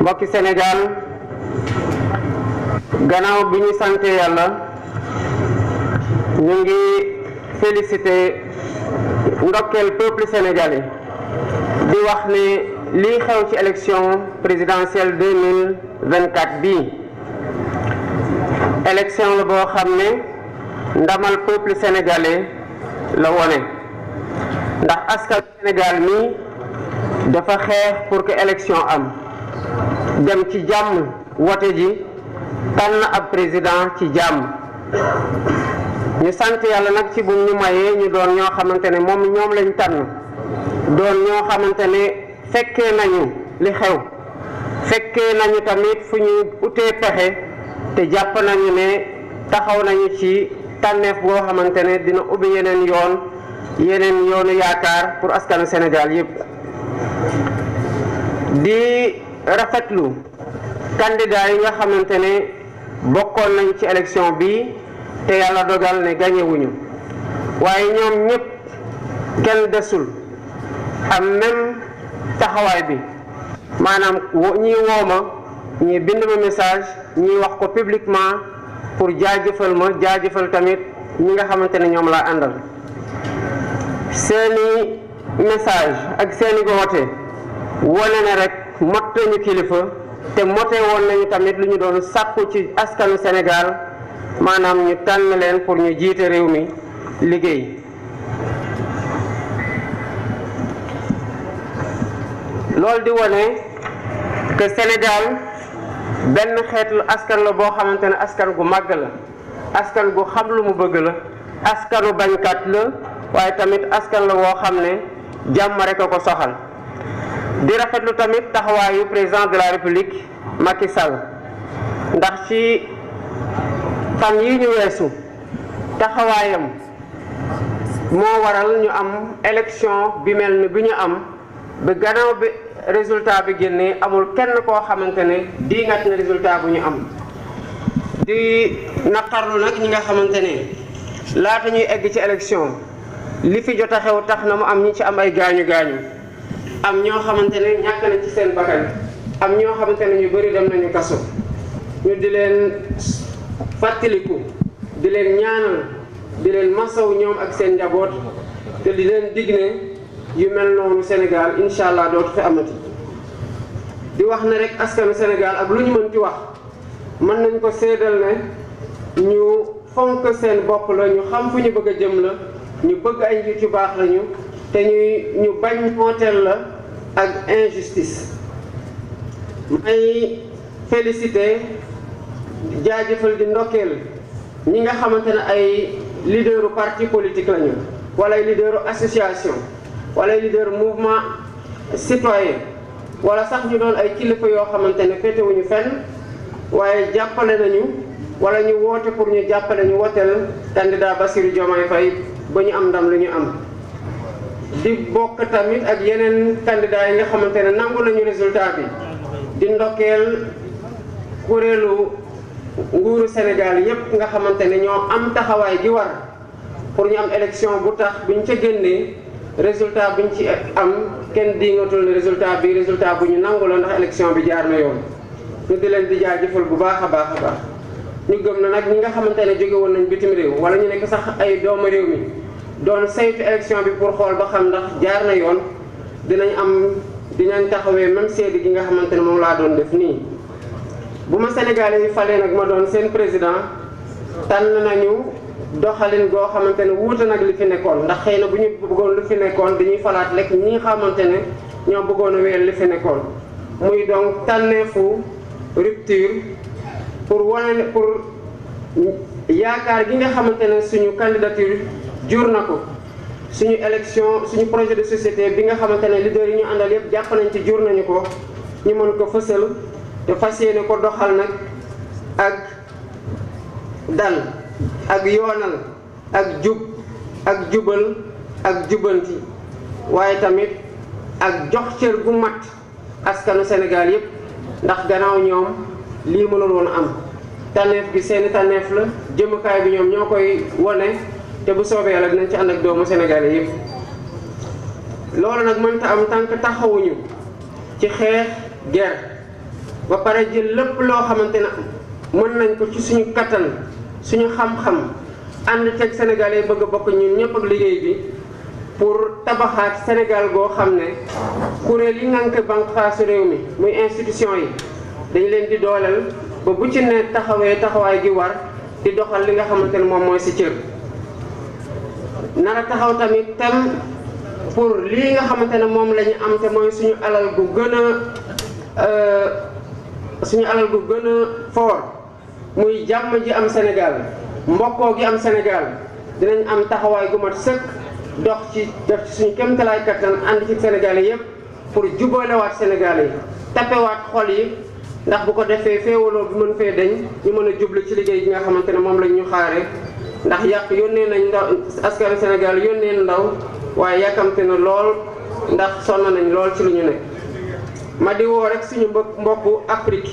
mbokki Sénégal gannaaw bi ñu sante yàlla ñu ngi féliciter ndokkeel peuple sénégalais di wax ne lii xew ci élection présidentielle 2024 bii élection la boo xam ne ndamal peuple sénégalais la wone ndax askan Sénégal mi dafa xeex pour que élection am dem ci jàmm wote ji tànn ab président ci jàmm ñu sant yàlla nag ci bu ñu mayee ñu doon ñoo xamante ne ñoom lañ tànn doon ñoo xamante ne fekkee nañu li xew fekkee nañu tamit fu ñu utee pexe te jàpp nañu ne taxaw nañu ci tànneef boo xamante ne dina ubbi yeneen yoonu yaakaar pour askanu Sénégal yépp di rafetlu candidat yi nga xamante ne bokkoon nañ ci élection bi te yàlla dogal ne gagné wuñu waaye ñoom ñëpp kenn desul am même taxawaay bi maanaam ñii wooma ñii bind ma message ñii wax ko publiquement pour jaajëfal tamit ñi nga xamante ne ñoom laa àndal seeni message ak seeni woote wone na rek mot nañu kilifa te mote woon nañu tamit lu ñu doon sàkku ci askanu Sénégal maanaam ñu tànn leen pour ñu jiite réew mi liggéey loolu di wone que Sénégal benn xeetu askan la boo xamante ne askan gu màgg la askan gu xam lu mu bëgg la askanu bañkat la waaye tamit askan la woo xam ne jàmm rek a ko soxal di rafetlu tamit taxawaayu président de la République Macky Sall ndax ci fan yi ñu weesu taxawaayam moo waral ñu am élection bi mel ni bi ñu am ba gannaaw bi résultat bi génnee amul kenn koo xamante ne diingat na résultat bu ñu am di naqarlu nag ñi nga xamante ne laata ñuy egg ci élection li fi jot a xew tax na mu am ñi ci am ay gaañu am ñoo xamante ne ñàkk na ci seen bakkan am ñoo xamante ne ñu bari dem nañu kaso ñu di leen fàttaliku di leen ñaanal di leen masaw ñoom ak seen njaboot te di leen dig ne yu mel noonu Sénégal incha allah dootu fi amati di wax ne rek askanu Sénégal ak lu ñu mën ci wax mën nañ ko seedal ne ñu fonk seen bopp la ñu xam fu ñu bëgg a jëm la ñu bëgg ay njiit yu baax lañu te ñu bañ mooteel la ak injustice may félicité jaajëfal di ndokkeel ñi nga xamante ne ay leaderu parti politique lañu wala ay leaderu association wala ay leaderu mouvement citoyen wala sax ñu doon ay kilifa yoo xamante ne féetewuñu fenn waaye jàppale nañu wala ñu woote pour ñu jàppale ñu woteel candidat Bassirou Diomaye Faye ba ñu am ndam lu ñu am di bokk tamit ak yeneen candidat yi nga xamante ne nangu nañu résultat bi di ndokkeel kuréelu nguuru Sénégal yépp nga xamante ne ñoo am taxawaay gi war pour ñu am élection bu tax biñ ca génnee résultat biñ ci am kenn diingatul ne résultat bu ñu nangu la ndax élection bi jaar na yoon ñu di leen di jaajëfal bu baax a baax ñu gëm na nag ñi nga xamante ne jóge woon nañ bitim réew wala ñu nekk sax ay doomu réew mi doon saytu élection bi pour xool ba xam ndax jaar na yoon dinañ taxawee même seede gi nga xamante ne moom laa doon def nii bu ma Sénégalais yi falee nag ma doon seen président tànn nañu doxalin goo xamante ne wuute nag li fi nekkoon ndax xëy na bu ñu bëggoon lu fi nekkoon dañuy falaat lekk ñi nga xamante ne ñoo bëggoon a wéyal li fi nekkoon muy donc tànneefu rupture pour yaakaar gi nga xamante ne suñu candidature jur na ko suñu élection suñu projet de société bi nga xamante ne leader yi ñu àndal yépp jàpp nañ ci jur nañu ko ñu mën ko fësal te fas yéene ko doxal nag ak dal ak yoonal ak jub ak jubal ak jubanti waaye tamit ak jox cër gu mat askanu Sénégal yépp ndax gannaaw ñoom lii mënul woon am tànneef bi seeni tànneef la jëmukaay bi ñoom ñoo koy wone te bu soobee yàlla dinañ ci ànd ak doomu Sénégalais yépp loolu nag mënta am tànk taxawuñu ci xeex guerre ba pare jël lépp loo xamante ne mën nañ ko ci suñu kattan suñu xam-xam ànd teg Sénégalais bëgg a bokk ñun ñëpp ak liggéey bi pour tabaxaat Sénégal goo xam ne kuréel yi ngànk banqaasu réew mi muy institution yi dañ leen di dooleel ba bu ci ne taxawee taxawaay gi war di doxal li nga xamante ne moom mooy si cër. nara taxaw tamit tem pour lii nga xamante ne moom la ñu am te mooy suñu alal gu gën a fort muy jàmm ji am Sénégal mbokkoo gi am Sénégal dinañ am taxawaay gu mat sëkk dox ci def ci suñu kéemtalaay kattan ànd ci Sénégal yi yëpp pour jubalewaat Sénégal yi tapewaat xol yi ndax bu ko defee féewaloo bi mën fee dañ ñu mën a jublu ci liggéey gi nga xamante ne moom lañ ñu xaare ndax yàq yónnee nañ ndaw askanu Sénégal yónnee ndaw waaye yàkkamte na lool ndax sonn nañ lool ci lu ñu nekk. ma di woo rek suñu mbokku Afrique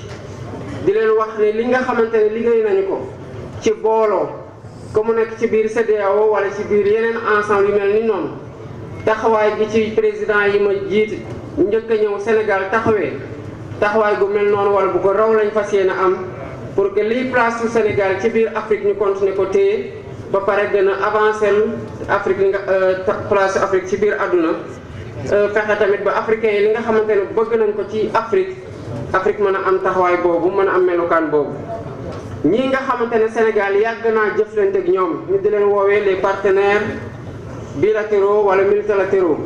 di leen wax ne li nga xamante ne liggéey nañu ko ci booloo ko mu nekk ci biir CEDEAO wala ci biir yeneen ensemble yu mel ni noonu taxawaay gi ci président yi ma jiit njëkk a ñëw Sénégal taxawaay gu mel noonu wala bu ko raw lañ fas yéene am pour que liy place su Sénégal ci biir Afrique ñu continuer ko téye ba pare gën a avancer Afrique li nga place Afrique ci biir àdduna fexe tamit ba africains yi li nga xamante ne bëgg nañ ko ci Afrique mën a am taxawaay boobu mën a am melukaan boobu. ñii nga xamante ne Sénégal yàgg naa jëflante ak ñoom ñu di leen woowee les partenaires bilatéraux wala multilatéraux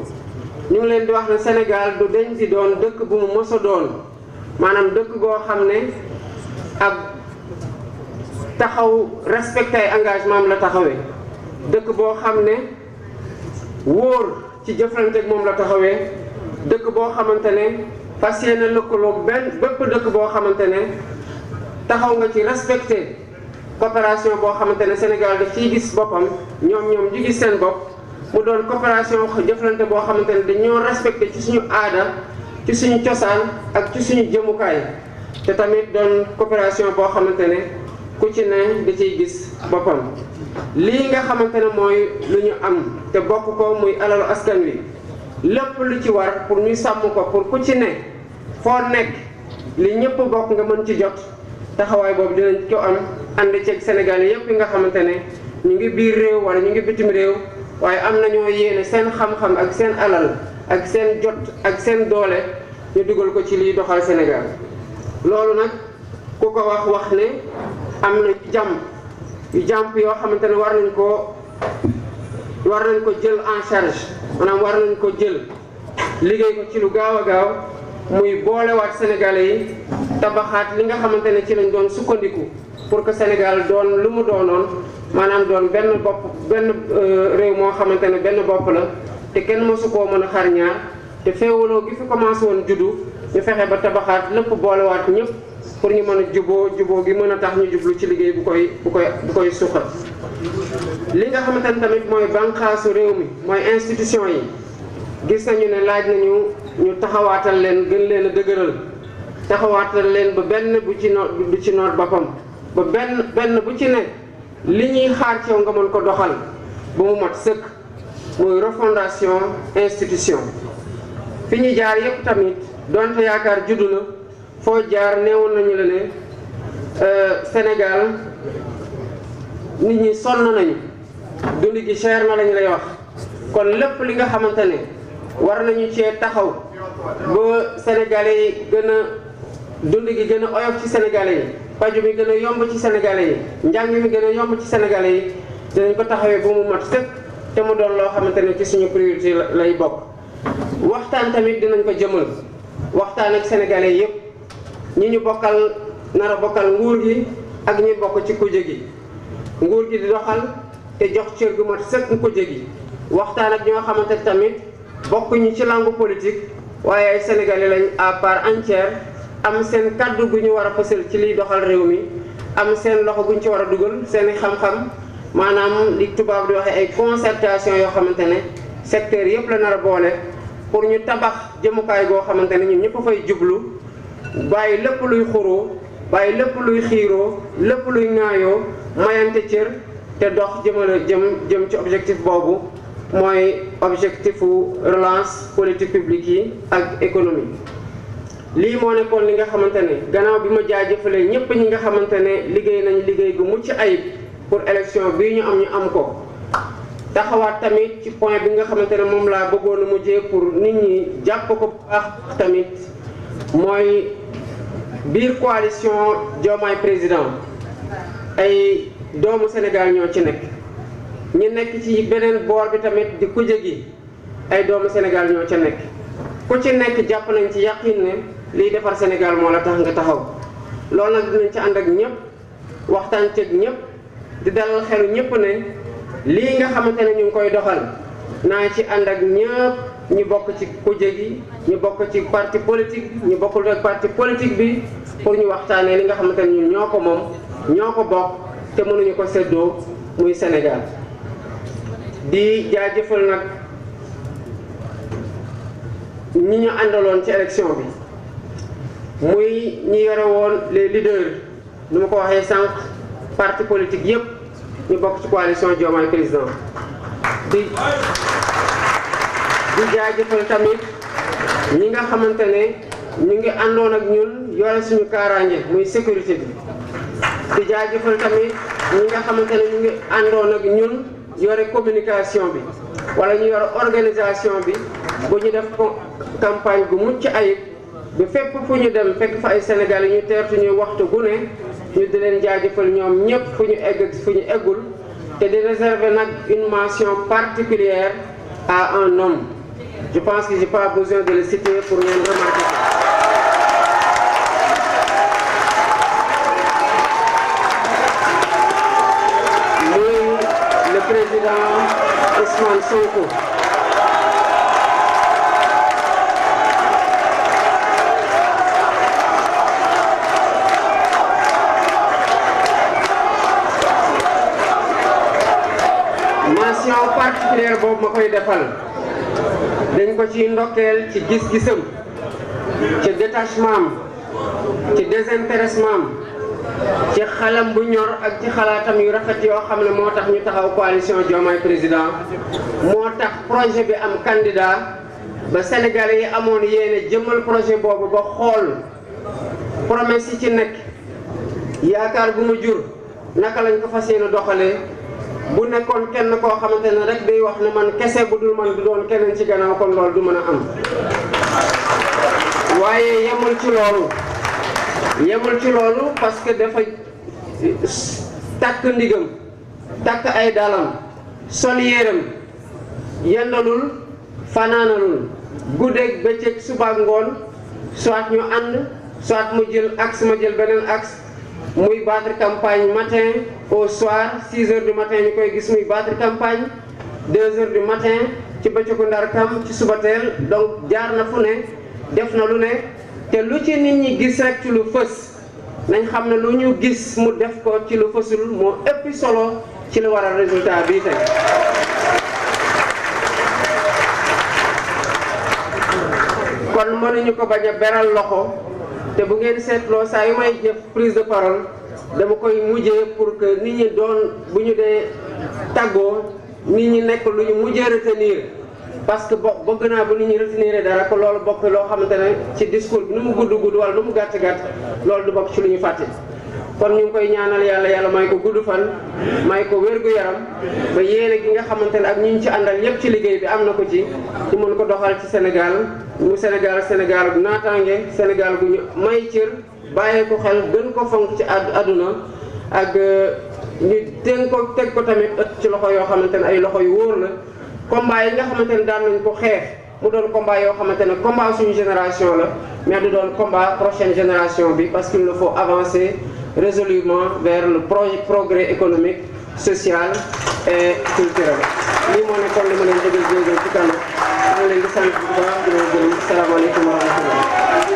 ñu ngi leen di wax ne Sénégal du deñ di doon dëkk bu mu mës a doon maanaam dëkk goo xam ne ab taxaw respecté ay engagement am la taxawee dëkk boo xam ne wóor ci jëflante ak moom la taxawee dëkk boo xamante ne fas yéene lëkkaloo bépp dëkk boo xamante ne taxaw nga ci respecté coopération boo xamante ne Sénégal daf ciy gis boppam ñoom ñu gis seen bopp mu doon coopération jëflante boo xamante ne dañoo respecté ci suñu aada ci suñu cosaan ak ci suñu jëmukaay te tamit doon coopération boo xamante ne ku ci ne da ciy gis boppam. lii nga xamante ne mooy lu ñu am te bokk ko muy alalu askan wi lépp lu ci war pour ñu sàmm ko pour ku ci ne foo nekk li ñëpp bokk nga mën ci jot taxawaay boobu dinañ ko am ànd ceeg Sénégal yëpp yi nga xamante ne ñu ngi biir réew wala ñu ngi bitim réew waaye am nañoo yéene seen xam-xam ak seen alal ak seen jot ak seen doole ñu dugal ko ci liy doxal Sénégal. loolu nag ku ko wax ne am na jàmp yoo xamante ne war nañ ko jël en charge maanaam war nañ ko jël liggéey ko ci lu gaaw a gaaw muy boolewaat Sénégalais yi tabaxaat li nga xamante ne ci lañ doon sukkandiku pour que Sénégal doon lu mu doonoon maanaam doon benn réew moo xamante ne benn bopp la te kenn mësu koo mën a xar ñaar te féewaloo gi fi commencé woon juddu ñu fexe ba tabaxaat lépp boolewaat ñëpp pour ñu mën a juboo gi mën a tax ñu jublu ci liggéey bu koy suqat. li nga xamante ne tamit mooy bànqaasu réew mi mooy institution yi gis nañu ne laaj nañu ñu taxawaatal leen gën leen a dëgëral taxawaatal leen ba benn bu ci noot boppam ba benn bu ci ne li ñuy xaar ci yow nga mën ko doxal ba mu mat sëkk muy refondation institution. fi ñu jaar yépp tamit donte yaakaar juddu na foo jaar neewoon nañu la ne Sénégal nit ñi sonn nañu dund gi cher na lañu lay wax kon lépp li nga xamante ne war nañu cee taxaw ba Sénégalais yi gën a dund gi gën a oyof ci Sénégalais yi paju mi gën a yomb ci Sénégalais yi njàng mi gën a yomb ci Sénégalais yi dinañ ko taxawee ba mu mat sëkk te mu doon loo xamante ne ci suñu priorité lay bokk. waxtaan tamit dinañ ko jëmal waxtaan ak Sénégalais yépp ñi ñu nar a bokkal nguur gi ak ñi bokk ci kuje gi nguur gi di doxal te jox cër gu mat sëkk kuje gi waxtaan ak ñoo xamante ne tamit bokkuñu ci langue politique waaye ay Sénégalais lañ à part entière am seen kàddu gu ñu war a fësal ci liy doxal réew mi am seen loxo gu ñu ci war a dugal seen i xam-xam maanaam li tubaab di waxee ay concertation yoo xamante ne secteur yëpp la nar a boole pour ñu tabax jëmukaay goo xamante ne ñun ñëpp fay jublu bàyyi lépp luy xuroo bàyyi lépp luy xiiroo lépp luy ŋaayoo mayante cër te dox jëm ci objectif boobu mooy objectifu relance politique publique yi ak économie. lii moo nekkoon li nga xamante ne gannaaw bi ma jaajëfalee ñëpp ñi nga xamante ne liggéey nañ liggéey gu mucc ayib pour élection bii ñu am ko taxawaat tamit ci point bi nga xamante ne moom laa bëggoon a mujjee pour nit ñi jàpp ko bu baax tamit mooy biir coalition Diomaye président ay doomu Sénégal ñoo ci nekk ñi nekk ci beneen boor bi tamit di kuje gi ay doomu Sénégal ñoo ca nekk ku ci nekk jàpp nañ ci yàqin ne liy defar Sénégal moo la tax nga taxaw loolu nag dinañ ci ànd ak ñëpp waxtaan ceeg ñëpp di dalal xelu ñëpp ne lii nga xamante ne ñu ngi koy doxal naa ci ànd ak ñëpp ñu bokk ci kuje gi ñu bokk ci parti politique ñu bokkul ak parti politique bi pour ñu waxtaanee li nga xamante ne ñun ñoo ko moom ñoo ko bokk te mënuñu ko séddoo muy Sénégal di jaajëfal nag ñi ñu àndaloon ci élection bi muy ñi yore woon les leaders nu ma ko waxee sànq parti politique yépp ñu bokk ci coalition Diomaye président di jaajëfal tamit ñi nga xamante ne ñu ngi àndoon ak ñun yore suñu kaaraange muy sécurité bi di jaajëfal tamit ñi nga xamante ne ñu ngi àndoon ak ñun yore communication bi wala ñu yore organisation bi bu ñu def campagne gu mucc ayib ba fépp fu ñu dem fekk fa ay Sénégal yi ñu teertu ñuy waxtu gu ne ñu di leen jaajëfal ñoom ñëpp fu ñu egg fu ñu eggul te di réserver nag une mention particulière à un homme. Je pense que j'ai pas besoin de le citer pour ngeen remarquer ça. Muy le président Ousmane Sonko. Mention particulière boobu ma koy defal dañ ko ci ndokkeel ci gis-gisam ci détachement am ci désintéressement am ci xalam bu ñor ak ci xalaatam yu rafet yoo xam ne moo tax ñu taxaw coalition Diomaye président moo tax projet bi am candidat ba Sénégalais yi amoon yéene jëmmal projet boobu ba xool promesse yi ci nekk yaakaar bu mu jur naka lañ ko fas yéene doxalee bu nekkoon kenn koo xamante ne rek day wax ne man kese bu dul man du doon keneen ci gannaaw kon loolu du mën a am waaye yemul ci loolu parce que dafa takk ndigam takk ay dalam sol yéeram yendalul fanaanalul guddeeg bëccëg suba ngoon soit ñu ànd soit mu jël axe ma jël beneen axe muy battre campagne matin au soir 6 heures du matin ñu koy gis muy battre campagne 2 heures du matin ci bëccëgu ndar kam ci suba teel donc jaar na fu ne def na lu ne te lu ci nit ñi gis rek ci lu fës nañ xam ne lu ñu gis mu def ko ci lu fësul moo ëpp solo ci lu waral résultat bii tey kon mënuñu ko bañ a beral loxo te bu ngeen seetloo saa yu may jëf prise de parole dama koy mujjee pour que nit ñi doon bu ñu dee tàggoo nit ñi nekk lu ñu mujjee retenir parce que bëgg naa bu nit ñi retenir dara ko loolu bokk loo xamante ne ci discours bi nu mu gudd wala nu mu gàtt loolu du bokk ci lu ñu fàtte. kon ñu ngi koy ñaanal yàlla may ko gudd fan may ko wér-gu-yaram ba yéene gi nga xamante ne ak ñu ci àndal yépp ci liggéey bi am na ko ci ñu mën ko doxal ci Sénégal mu Sénégal bu naataange Sénégal gu ñu may cër bàyyee ko xel gën ko fonk ci àdduna ak ñu teg ko tamit ci loxo yoo xamante ne ay loxo yu wóor la combat yi nga xamante ne daan nañ ko xeex mu doon combat yoo xamante ne combat suñu génération la mais du doon combat prochaine génération bi parce qu'il nous faut avancer résolument vers le progrès économique, social et culturel. lii moo nekkoon li ma leen déglu ci kanam maa ngi leen di sant bu baax di leen gërëm salaamaaleykum wa rahmatulah.